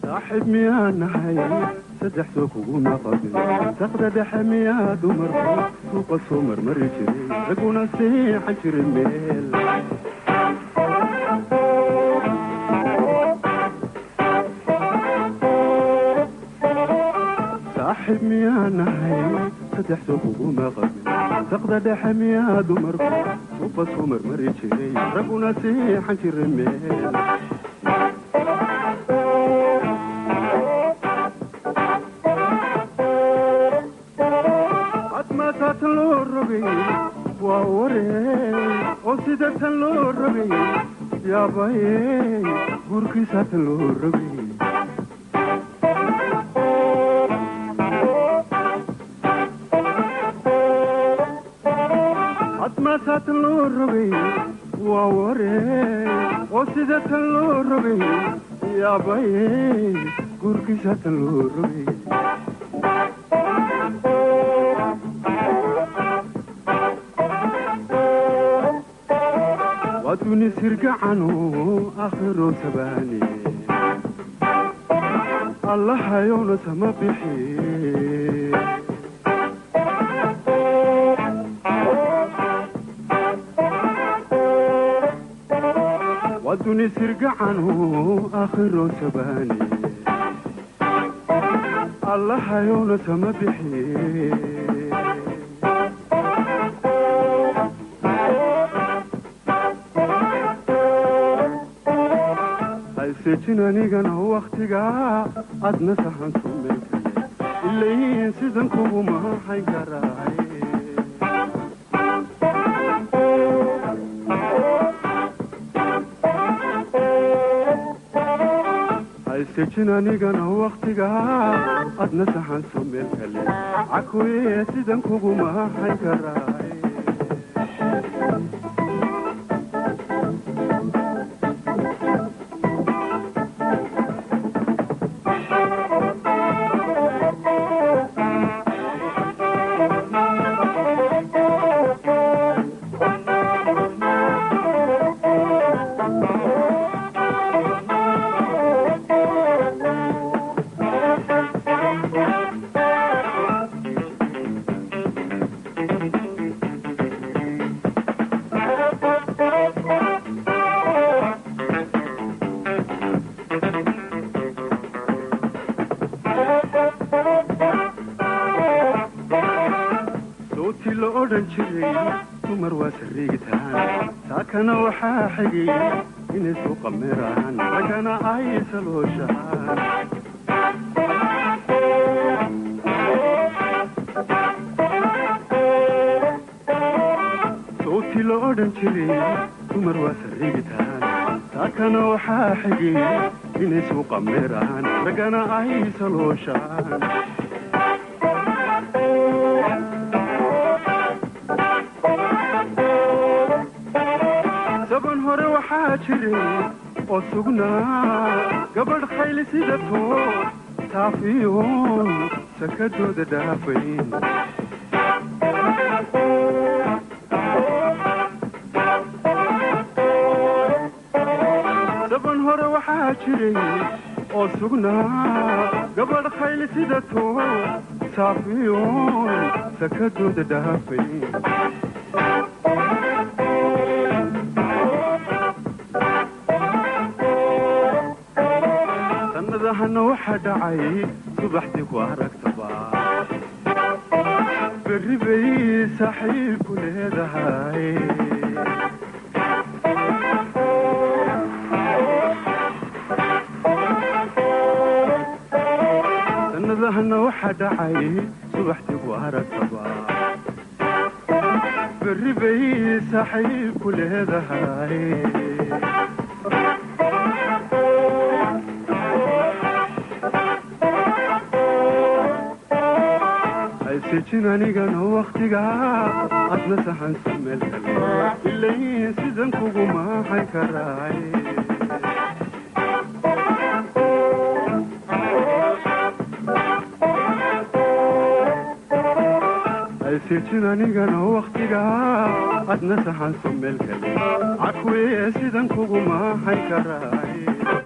Saaxiib miyaa nahay? Saddex soo kuguma qabin. Saqda dhexe miyaa dumarku suuqa soo marmari jiray, raguna seexan jiray meel? Saaxiib miyaa nahay? Saddex soo kuguma qabin. Saqda dhexe miyaa dumarku suuqa soo marmari jiray, raguna seexan jiray meel? Admaasaatan loo rogay waa waree, oo sida tan loo rogay yaabaye, guurkiisaatan loo rogay. Admaasaatan loo rogay waa waree, oo sida tan loo rogay yaabaye, guurkiisaatan loo rogay. Waa duni sirgacano aakhiro sabaane, allahayowna sama bixi. Waa duni sirgacano aakhiro sabaane, allahayowna sama bixi. Haysejin anigana wakhtiga adna sahansu meel kale, ilayn sidan kuguma hayn karaay. Haysejin anigana wakhtiga adna sahansu meel kale, cakuye sidan kuguma hayn karaay. Sootii la odhan jiray dumar waa sariigtaan, saakana waxaa xigay inay suuqa meeraan, ragana ay salooshaan. Sootii la odhan jiray dumar waa sariigtaan, saakana waxaa xigay inay suuqa meeraan, ragana ay salooshaan. Saban hore waxaa jiray oo sugnaa gabadh khayli sidato saafiyoon sakadooda dhaafayn. Saban hore waxaa jiray oo sugnaa gabadh khayli sidato saafiyoon sakadooda dhaafayn. Sannadahana waxaa dhacay subaxdii ku aragtaba berri bay saaxiibku leedahay. Sannadahana waxaa dhacay subaxdii ku aragtaba berri bay saaxiibku leedahay. Haysejin anigana wakhtiga adna sahansa meel kale, ilayn sidan kuguma hayn karaay. Hayseejin anigana wakhtiga adna saxanso meel kale, cakwiye sidan kuguma hayn karaay.